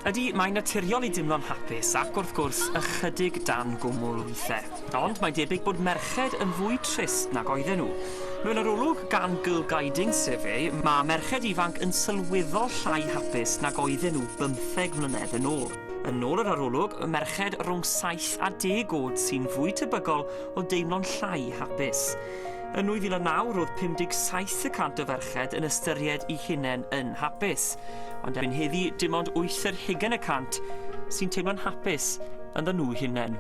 Ydy, mae'n naturiol i dimlo'n hapus ac wrth gwrs ychydig dan gwmwl weithiau. Ond mae'n debyg bod merched yn fwy trist nag oedden nhw. Mewn arolwg gan Girl Guiding Survey, mae merched ifanc yn sylweddol llai hapus nag oedden nhw bymtheg mlynedd yn ôl. Yn ôl yr arolwg, merched rhwng 7 a 10 oed sy'n fwy tebygol o deimlo'n llai hapus. Yn 2009, roedd 57 y cant o ferched yn ystyried eu hunain yn hapus. Ond erbyn heddi, dim ond 8 yr hugain y cant sy'n teimlo'n hapus ynddyn nhw'u hunain.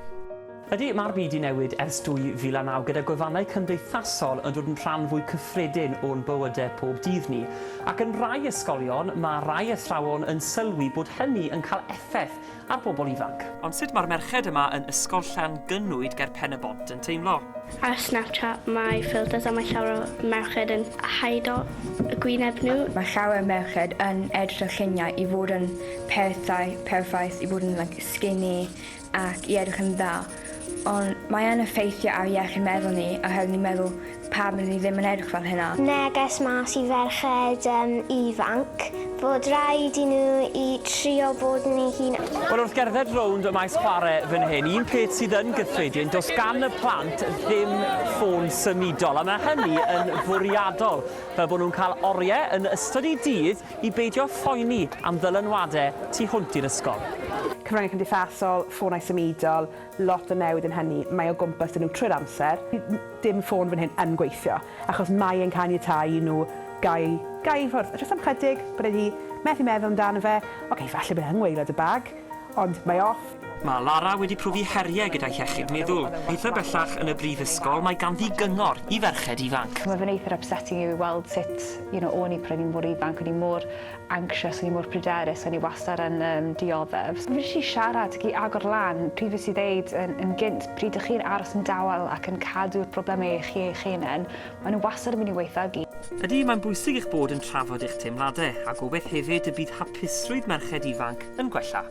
Ydy, mae'r byd 'di newid ers 2009 gyda gwefannau cymdeithasol yn dod yn rhan fwy cyffredin o'n bywydau pob dydd ni. Ac yn rai ysgolion, mae rai athrawon yn sylwi bod hynny yn cael effaith ar bobl ifanc. Ond sut mae'r merched yma yn Ysgol Llangynwyd ger Pen-y-bont yn teimlo? Ar Snapchat mae filters a mae llawer o merched yn haido y gwyneb nhw. Mae llawer o merched yn edrych ar lluniau i fod yn pethau perffaith, i fod yn like skinny ac i edrych yn dda. Ond mae yn effeithio ar iechyd meddwl ni oherwydd ni'n meddwl pam ydyn ni ddim yn edrych fel hynna. Neges mas i ferched um, ifanc bod rhaid i nhw i trio bod yn eu hun. Wel wrth gerdded rownd y maes chwarae fan hyn, un peth sydd yn gyffredin, does gan y plant ddim ffôn symudol, a mae hynny yn fwriadol, fel bod nhw'n cael oriau yn ystod eu dydd i beidio phoeni am ddylanwadau tu hwnt i'r ysgol. Cyfryngau cymdeithasol, ffonau symudol, lot o newid yn hynny, mae o gwmpas 'da nhw trwy'r amser. Dim ffôn fan hyn yn gweithio, achos mae e'n caniatáu i nhw gau, gau i ffwrdd, jyst am chydig, bod e 'di methu meddwl amdano fe, ok, falle bydd e yng ngwaelod y bag, ond mae off. Mae Lara wedi profi heriau gyda'i hiechyd meddwl. Eitha bellach yn y brifysgol, mae ganddi gyngor i ferched ifanc. Mae fe'n eitha upsetting i weld sut, you know, o'n i pan o'n i'n mor ifanc, o'n i mor anxious, o'n i mor pryderus, o'n i wastad yn um, dioddef. Fi jyst i siarad ac i agor lan, pryd fes i ddeud yn, yn gynt, pryd ydych chi'n aros yn dawel ac yn cadw'r problemau i chi eich hunain, maen nhw wastad yn mynd i waethygu. Ydy, mae'n bwysig eich bod yn trafod eich teimladau, a gobeith hefyd y bydd hapusrwydd merched ifanc yn gwella.